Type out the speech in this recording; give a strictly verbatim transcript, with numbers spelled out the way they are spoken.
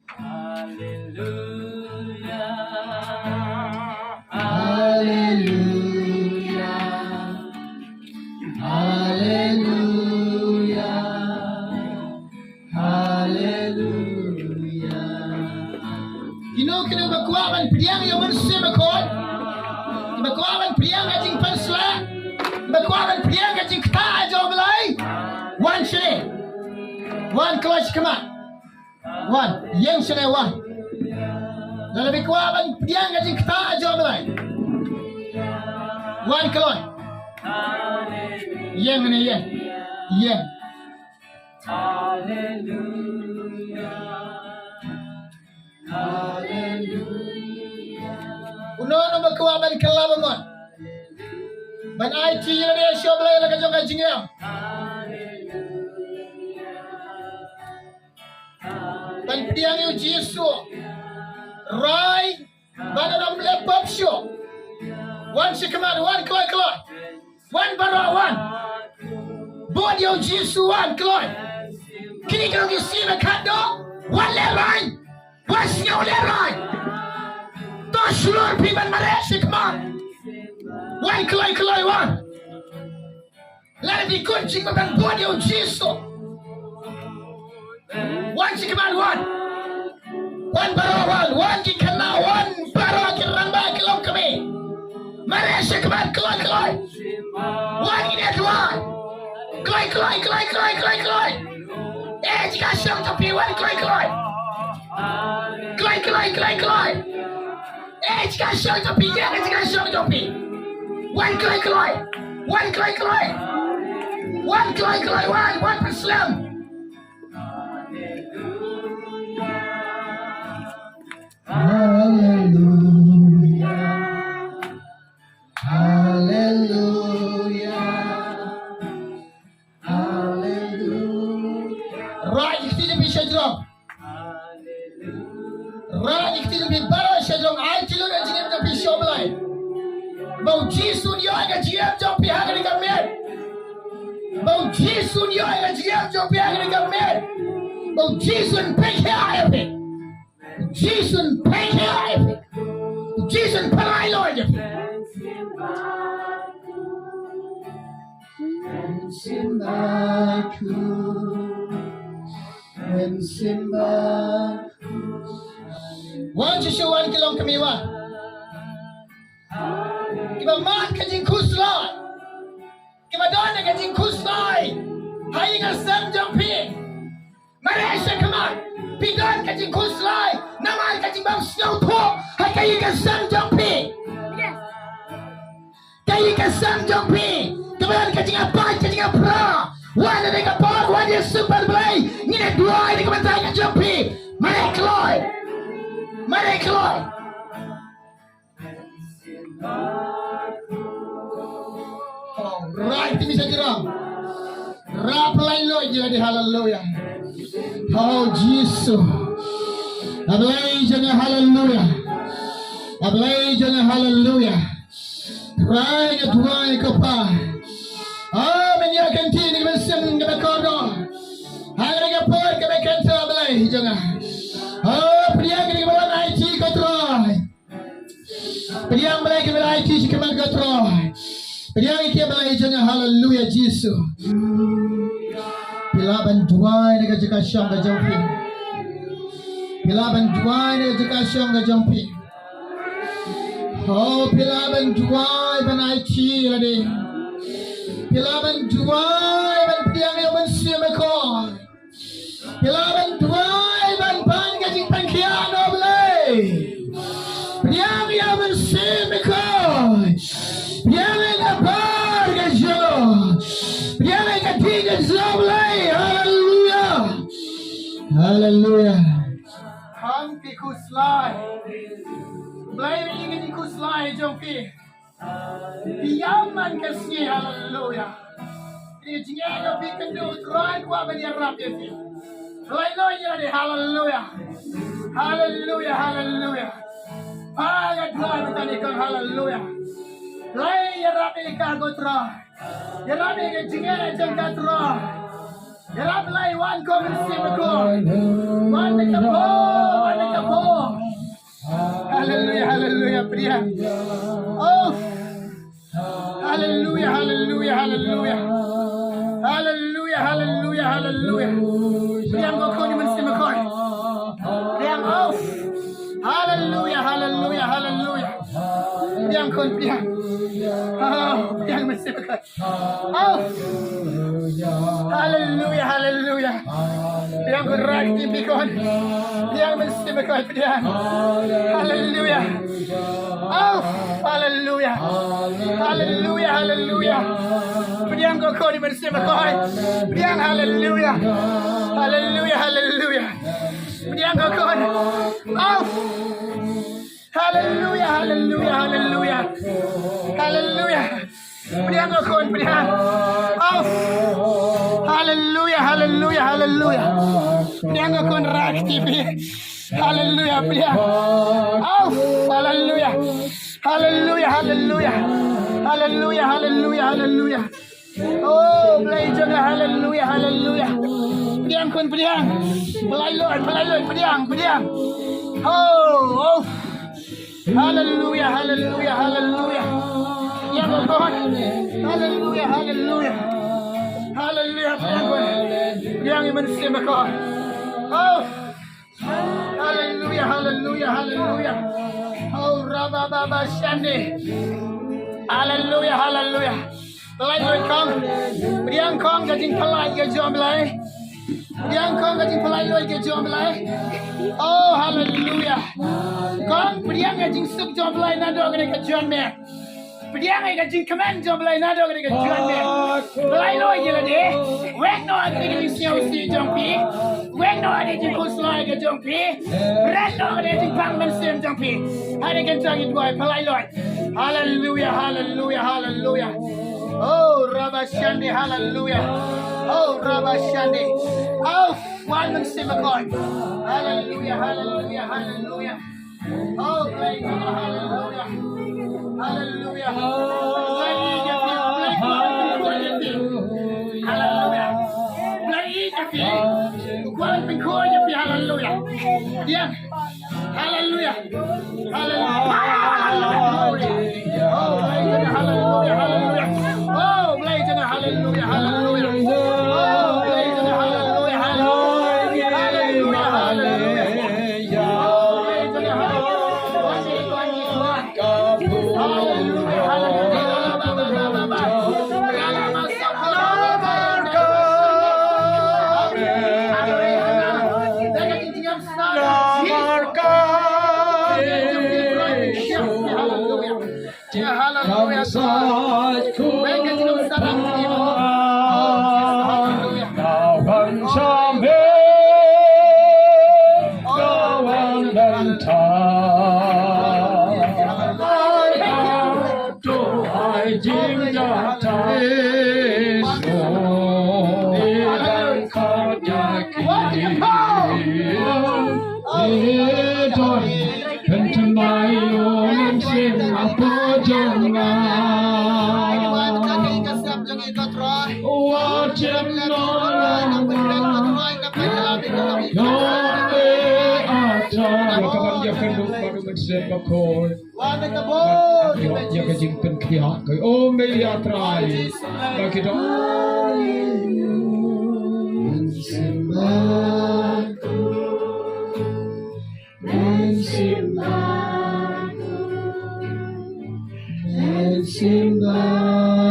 Hallelujah. Hallelujah. Hallelujah. Hallelujah. Kino kino ba kwah ban pdiang ïa u Mynsiem Bakhuid, ba kwah ban pdiang ka jingpynshlur, ba kwah ban pdiang ka jingktah jong U Blei, wan shane. Wan kloi shakhmat. Wan, ïeng shane wan. Lada phi kwah ban pdiang ka jingktah jong U Blei, wan kloi. Ïeng ne ïeng. Ïeng. Haleluya. Haleluya. Uno uno ba kwah ban kylla ba mon, ban aiti ïa lade sha U Blei la ka jong ka jingim. Ban pdiang ïa u Jisu. Rai ban ym leh pop shuh. Wan shakhmat, wan kloi kloi. Wan baroh wan. Bud ïa u Jisu, wan kloi. Kine ki long ki sngi ba khatduh. Wan lehrain. Wan sngew lehrain. To shlur phi ban mareh shakhmat. Wan kloi kloi wan. Lada phi kut jingmut ban bud ïa u Jisu, wan shakhmat wan. Wan baroh wan, wan ki khynnah, wan baroh ki rangbah ki longkmie. Mareh shakhmat, kloi kloi. Wan ngin ïa duwai. Kloi kloi kloi kloi kloi kloi. Eh, jingkashong jong phi, wan kloi kloi. Kloi kloi kloi kloi. Eh, jingkashong jong phi, ïa ka jingkashong jong phi. Wan kloi kloi. Wan kloi kloi. Wan kloi kloi, wan, wan pynslem. Haleluya. Haleluya. Haleluya. Rai ïa ki kti jong phi sha jrong. Rai ïa ki kti jong phi baroh sha jrong, aiti lut ïa ka jingim jong phi sha U Blei. Ba u Jisu un ïoh ïa ka jingim jong phi ha kane ka miet. Ba u Jisu un ïoh ïa ka jingim jong phi ha kane ka miet. Ba u Jisu un pynkhia ïa phi. Jisu un pynkhia ïa phi. Jisu un pynlait ïa phi. Wan shisha, wan ki longkmie wan. Kiba mad ka jingkhuslai. Kiba don ka jingkhuslai ha ïing ha sem jong phi. Mareh shakhmat, phi don ka jingkhuslai namar ka jingbym sngewthuh ha ka ïing ka sem jong phi. Ka ïing ka sem jong phi kaba don ka jingapait ka jingapra. Wan ha kane ka por, wan ïasuk bad U Blei. Ngin ïa duwai na ka bynta ka jong phi. Mareh kloi. Mareh kloi. Oh, rai ti mi sa jrong. Rap lai lo ïa di, haleluya. Oh, Jisu. A Blei jong nga, haleluya. A Blei jong nga, haleluya. Rai nga duwai ko Pa. Amen. Ïa kynti ïa ka mynsiem kaba kordor. Ha kane ka por kaba kynta, A Blei jong nga. Oh, pdiang ïa kiba wan aiti ko Trai. Pdiang Blei kiba la aiti shi khmat ko Trai. Pdiang ïa ki Blei jong nga, haleluya Jisu. Phi lah ban duwai na ka jaka shong ka jong phi. Phi lah ban duwai na ka jaka shong ka jong phi. Oh, phi lah ban duwai ban aiti lade. Phi lah ban duwai ban pdiang ïa u Mynsiem Bakhuid. Phi lah ban duwai ban pan ka jingpynkhiah na U Blei. Pdiang ïa u Mynsiem Bakhuid. Pdiang ïa ka bar ka jong. Pdiang ïa ka ding ka jong U Blei. Haleluya. Haleluya. Kham phi khuslai. Blei ïa ka jingkhuslai jong phi. Phi ïam man ka sngi, haleluya. Phi jingeh ka phi kynduh, Trai kwah ban ïarap ïa phi. Blei loi ïa lade, haleluya. Haleluya, haleluya. Pa, nga duwai mynta ne kong, haleluya. Blei ïarap ïa ka ko Trai. Ïarap ïa ka jingeh jong ka Trai. Ïarap Blei, wan ko Mynsiem Bakhuid. Wan da ka bor. Haleluya, haleluya, pdiang. Oh. Haleluya, haleluya, haleluya. Haleluya, haleluya, haleluya. Pdiang ko khun ïa u Mynsiem Bakhuid. Pdiang, oh. Haleluya, haleluya, haleluya. Pdiang khun, pdiang. Oh, pdiang Mynsiem Bakhuid. Oh. Haleluya, haleluya. Pdiang khun, rah kti phi khun. Pdiang Mynsiem Bakhuid, pdiang. Haleluya. Oh, haleluya. Haleluya, haleluya. Pdiang ko khun ïa u Mynsiem Bakhuid. Pdiang, haleluya. Haleluya, haleluya. Pdiang ko khun. Oh. Haleluya, haleluya, haleluya. Haleluya. Pdiang ko khun, pdiang. Oh. Haleluya, haleluya, haleluya. Pdiang ko khun, rah kti phi. Haleluya, pdiang. Oh, haleluya. Haleluya, haleluya. Haleluya, haleluya, haleluya. Oh, Blei jong nga, haleluya, haleluya. Pdiang khun, pdiang. Blei Lord, Blei Lord, pdiang, pdiang. Oh, oh. Haleluya, haleluya, haleluya. Pdiang ko khun. Haleluya, haleluya. Haleluya, pdiang khun. Pdiang ïa u Mynsiem Bakhuid. Oh. Haleluya, haleluya, haleluya. Oh, rabababa shande. Haleluya, haleluya. Pynlait lut kong. Pdiang kong ka jingpynlait ka jong u Blei. Pdiang kong ka jingpynlait lut ka jong u Blei. Oh, haleluya. Kong, pdiang ka jingsuk jong u Blei naduh kane ka janmiet. Pdiang ïa ka jingkmen jong u Blei naduh kane ka janmiet. Pynlait lut ïa lade. Weng noh ïa ka jingsngewsih jong phi. Weng noh ïa ka jingkhuslai ka jong phi. Rat noh ïa ka jingpang mynsiem jong phi. Hynrei kane ka jingduwai, pynlait lut. Haleluya, haleluya, haleluya. Oh, rabashande, haleluya. Oh, rabashande. Oh, wan Mynsiem Bakhuid. Haleluya, haleluya, haleluya. Oh, Blei, haleluya. Haleluya. Blei, ïeit ïa phi, Blei, kwah ban pynkhuid ïa phi. Haleluya. Blei, ïeit ïa phi. Kwah ban pynkhuid ïa phi, haleluya. Ïa. Haleluya. Haleluya. Oh, Blei, haleluya, haleluya. Oh, Blei, haleluya, haleluya. Oh, Blei, haleluya, haleluya, haleluya. Haleluya, haleluya. Haleluya. Ïa ka ban ïakynduh bad u Mynsiem Bakhuid. Ïa ka jingpynkhiah ka, o Maria Trai. Ba ki dong. Mynsiem Bakhuid. Mynsiem Bakhuid. Mynsiem Bakhuid.